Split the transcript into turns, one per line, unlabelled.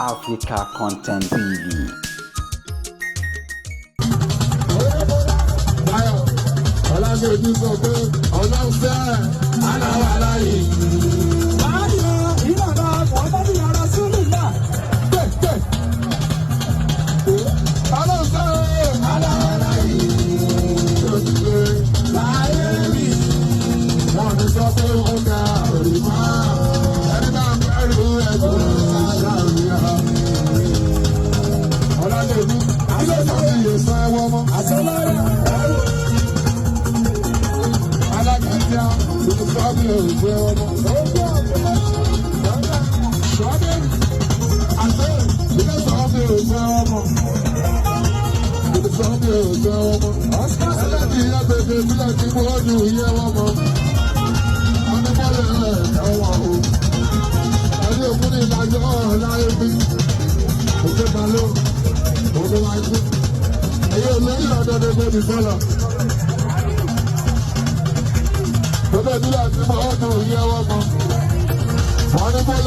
Africa Content TV.
Báyọ̀, Ọlágẹ̀dù sọ pé ọlọ́run fẹ́ aláwa láyé. Tẹ̀. Ọlọ́run fẹ́ aláwa láyé. Tó ti pé láyé mi. Wọ́n ní sọ pé ó ga òrì mọ́. Ẹni bá ń bẹ̀rù ẹ̀dùn ṣàríyá. Ọlágẹ̀dù, ilé sọ mi yóò sọ ẹwọ́ mọ́. Alágàjá ló sọ mi ò gbé ọmọ. Sọ́bẹ̀rì àti ilé sọ mi ò gbé ọmọ. Ilé sọ mi ò gbé ọmọ. Ẹlẹ́dìí ìyá bèbè bílẹ̀ tí mo dùn yé wọn mọ́. Wọ́n ní bọ́lẹ̀ ẹ̀wọ̀n o. Ẹni òkú ní ìdájọ́ láyé bí. Òkè balẹ̀ òkè wáyé. Ẹyẹ olóyè ọ̀dọ́dẹ́ bẹ́ẹ̀ sọ́lọ̀. Bàbá ìdílé àti ọdún yẹ wọ́n mọ́. Wọ́n ní bọ́lẹ̀.